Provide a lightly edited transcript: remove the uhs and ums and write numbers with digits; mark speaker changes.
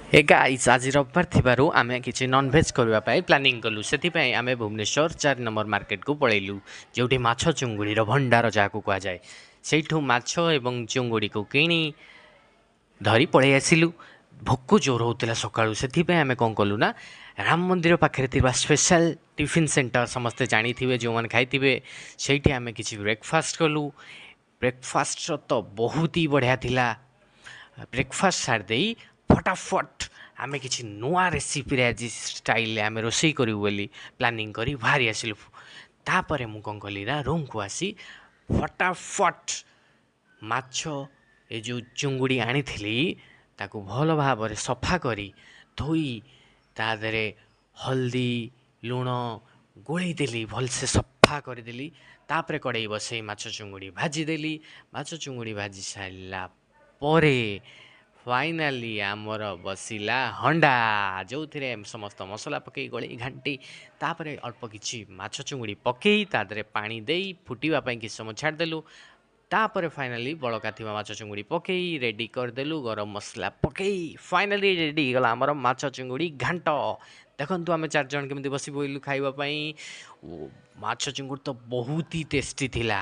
Speaker 1: ହେ guys, ଆଜି ରବିବାର ଥିବାରୁ ଆମେ କିଛି ନନଭେଜ୍ କରିବା ପାଇଁ ପ୍ଲାନିଂ କଲୁ। ସେଥିପାଇଁ ଆମେ ଭୁବନେଶ୍ୱର 4 ନମ୍ବର ମାର୍କେଟକୁ ପଳେଇଲୁ, ଯେଉଁଠି ମାଛ ଚୁଙ୍ଗୁଡ଼ିର ଭଣ୍ଡାର ଯାହାକୁ କୁହାଯାଏ। ସେଇଠୁ ମାଛ ଏବଂ ଚୁଙ୍ଗୁଡ଼ିକୁ କିଣି ଧରି ପଳେଇ ଆସିଲୁ। ଭୋକ ଜୋର ହେଉଥିଲା ସକାଳୁ। ସେଥିପାଇଁ ଆମେ କ'ଣ କଲୁ ନା, ରାମ ମନ୍ଦିର ପାଖରେ ଥିବା ସ୍ପେଶାଲ ଟିଫିନ୍ ସେଣ୍ଟର, ସମସ୍ତେ ଜାଣିଥିବେ ଯେଉଁମାନେ ଖାଇଥିବେ, ସେଇଠି ଆମେ କିଛି ବ୍ରେକଫାଷ୍ଟ କଲୁ। ବ୍ରେକଫାଷ୍ଟର ତ ବହୁତ ହି ବଢ଼ିଆ ଥିଲା। ବ୍ରେକଫାଷ୍ଟ ସାରି ଦେଇ ଫଟାଫଟ ଆମେ କିଛି ନୂଆ ରେସିପିରେ ଆଜି ଷ୍ଟାଇଲରେ ଆମେ ରୋଷେଇ କରିବୁ ବୋଲି ପ୍ଲାନିଂ କରି ବାହାରି ଆସିଲୁ। ତାପରେ ମୁଁ କ'ଣ କଲି ନା, ରୁମ୍କୁ ଆସି ଫଟାଫଟ ମାଛ, ଏ ଯେଉଁ ଚୁଙ୍ଗୁଡ଼ି ଆଣିଥିଲି, ତାକୁ ଭଲ ଭାବରେ ସଫା କରି ଧୋଇ ତା ଦେହରେ ହଳଦୀ ଲୁଣ ଗୋଳେଇ ଦେଲି, ଭଲସେ ସଫା କରିଦେଲି। ତାପରେ କଡ଼େଇ ବସେଇ ମାଛ ଚୁଙ୍ଗୁଡ଼ି ଭାଜିଦେଲି। ମାଛ ଚୁଙ୍ଗୁଡ଼ି ଭାଜି ସାରିଲା ପରେ ଫାଇନାଲି ଆମର ବସିଲା ହଣ୍ଡା, ଯେଉଁଥିରେ ସମସ୍ତ ମସଲା ପକାଇ ଗୋଳେଇ ଘାଣ୍ଟି ତାପରେ ଅଳ୍ପ କିଛି ମାଛ ଚୁଙ୍ଗୁଡ଼ି ପକାଇ ତା ଦେହରେ ପାଣି ଦେଇ ଫୁଟିବା ପାଇଁ କିଛି ସମୟ ଛାଡ଼ିଦେଲୁ। ତାପରେ ଫାଇନାଲି ବଳକା ଥିବା ମାଛ ଚୁଙ୍ଗୁଡ଼ି ପକାଇ ରେଡ଼ି କରିଦେଲୁ। ଗରମ ମସଲା ପକାଇ ଫାଇନାଲି ରେଡ଼ି ହେଇଗଲା ଆମର ମାଛ ଚୁଙ୍ଗୁଡ଼ି ଘାଣ୍ଟ। ଦେଖନ୍ତୁ, ଆମେ ଚାରିଜଣ କେମିତି ବସି ପଡ଼ିଲୁ ଖାଇବା ପାଇଁ। ମାଛ ଚୁଙ୍ଗୁଡ଼ି ତ ବହୁତ ହି ଟେଷ୍ଟି ଥିଲା।